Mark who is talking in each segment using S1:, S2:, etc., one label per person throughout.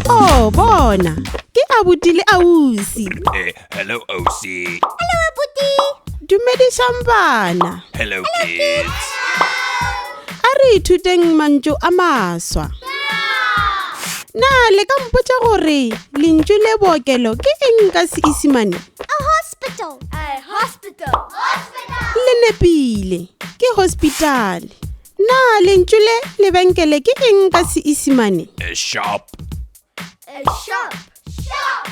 S1: Oh, bona. Ke abuti le ausi.
S2: Eh, hello, Ausi.
S3: Hello, abuti.
S1: Dumedišang bana.
S2: Hello, kids.
S1: A re ithuteng mantšu a maswa. Na le ka mpotša gore lentšu le bookelo ke eng ka Seisemane?
S3: A hospital.
S4: A hospital.
S1: Le nepile, ke hospital. Na lentšu le lebenkele ke eng ka Seisemane?
S2: A shop.
S4: A shop.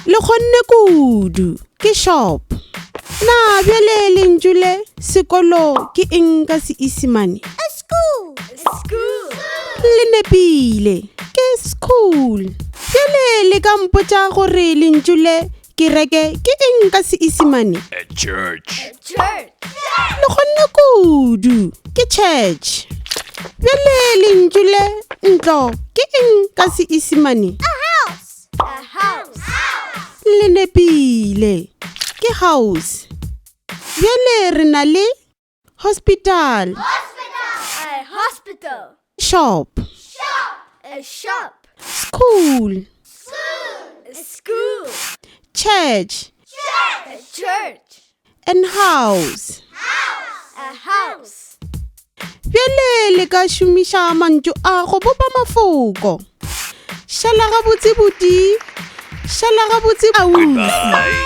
S1: Le kgonne kudu, ke shop. Na bjale lentšu le sekolo ke eng ka Seisemane?
S3: A school.
S4: A school.
S1: Le nepile, ke school. Bjale le ka mpotša gore lentšu le kereke ke eng ka Seisemane?
S2: A church.
S4: A church.
S1: Le kgonne kudu, ke church. Bjale lentšu le ntlo ke eng ka Seisemane?
S3: A house.
S4: A house.
S1: Le nepile, ke house. Bjale re na le hospital,
S4: A hospital.
S1: shop,
S4: A shop.
S1: school,
S4: A school.
S1: church
S4: A church.
S1: and house.
S4: A house.
S1: Bjale le ka šomiša mantšu a go bopa mafoko. Šala gabotse buti, šala gabotse ausi.
S2: Goodbye.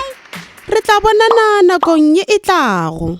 S1: Re tla bonana nakong ye e tlago.